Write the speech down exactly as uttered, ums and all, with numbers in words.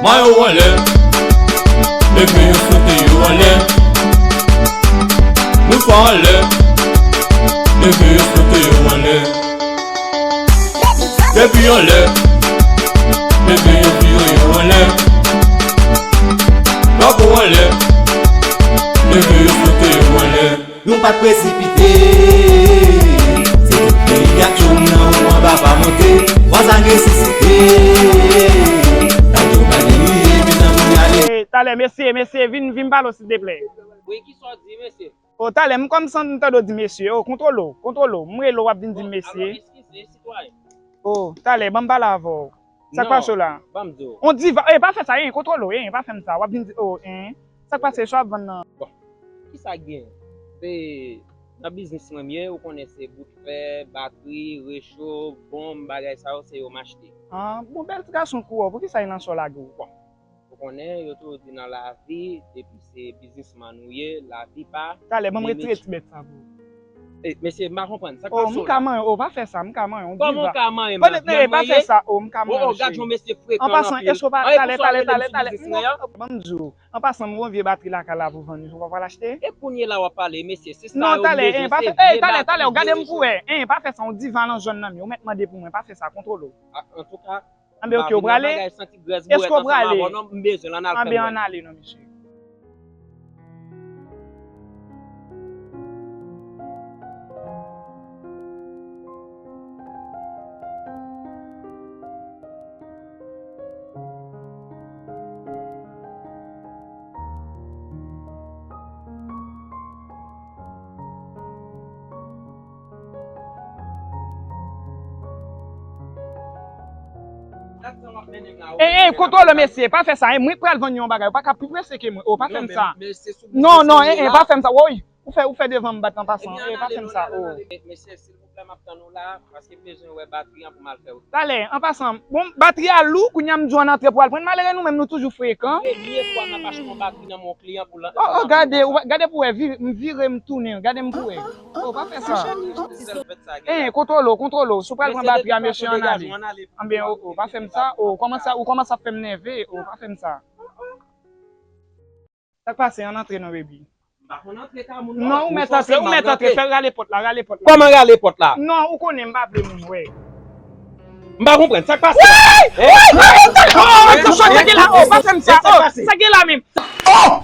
Mayo anlè, leve yo, sote yo anlè. Bouchwa anlè, leve yo, sote yo anlè. Depi anlè, leve yo, vire yo anlè. Drapo anlè, leve yo, sote yo anlè. Nou pa t presipite. Se tout peyi ak tchoum nan ou anba pa monte. Vwazin resisite. Radyo pa demiye, mezanmi ale. E, talè, mesye, mesye, vin, vin pale w, silteplè. Wi, kisa w di, mesye? O, talè, m kòmsi m tande w di mesye. O, kontwole w, kontwole w. M rele w, w ap vin di m mesye. Alò, eskize, sitwayen. O, talè, ban m pale avè w. Sa k pase w la? Non, ban m di w. On diva, e, pa fè sa, en, kontwole w, en, pa fè m sa. W ap vin di, o, en. Sa k pase, sa w ap vann nan? Bon, kisa k gen? Se nan biznis mwen m ye, ou konnen se bout fè, batri, recho, bonm, bagay sa yo, se yo m achte. Ah, bon, bèl ti gason kou w, poukisa e nan sa w lage w? Bon, ou konnen, yo toujou di nan lavi, depi se biznismann ou ye, lavi pa limite. Talè, ban m retire ti bèt sa pou ou. E, mesye, m pa konprann. Sa k pase w la? O, m ka manyen w. O, pa fè sa, m ka manyen w. Kòman w ka manyen m la? Byen manyen? Pa fè sa, o, m ka manyen w, cheri. O, o, gad yon mesye frekan anpil. An pasan, èske w pa, talè, talè, talè, talè. Non, ban m di w. An pasan, m gen yon vye batri lakay la pou vann, ou pa pral achte? E kounye la w ap pale, mesye, se sa yo bezwen, se vye batri, mesye. Non, talè, en, pa fè, ey, talè, talè, w gade m pou wè. En, pa fè sa, yon diva nan zòn nan m ye, ou mèt mande pou mwen, pa fè sa, kontwole w. A, antouka, Anben, oke, ou prale? Èske w prale? Anben, ann ale non, mesye. Ey, ey, kontwole mesye, pa fè sa, en, mwen k pral vann yon bagay, ou pa ka pi prese ke mwen, o, pa fè m sa. Non, non, en, en, pa fè m sa, woy, ou fè, ou fè devan m bat an pasan, e, pa fè m sa, o. Mesye, silvouplè, m ap tann ou la, paske m bezwen wè batri an pou m al fè wout. Talè, an pasan, bon, batri a lou, kounye a m di w ann antre pou al pran, malere nou menm, nou toujou frekan. Premye fwa m ap achte yon batri nan men yon kliyan pou l antre nan wout konsa. O, o, gade, ou, gade pou w wè, vi-, m vire, m tounen, gade m pou w wè. O, pa fè sa. En, kontwole w, kontwole w. Si w pral pran batri a, mesye, ann ale. Anben, o, o, pa fè m sa. O, kòmanse, ou kòmanse ap fè m nève. O, pa fè m sa. Sa k pase? Ann antre non, baby. M pa konn antre ka moun non. Non, ou mèt antre, ou mèt antre. Fè rale pòt la, rale pòt la. Kòman rale pòt la? Non, ou konnen m pa vle moun wè. M pa konprann. Sa k pase la? Woy! Woy! Woy! Sa k gen la? O, pa fè m sa. O, sa k gen la menm? O!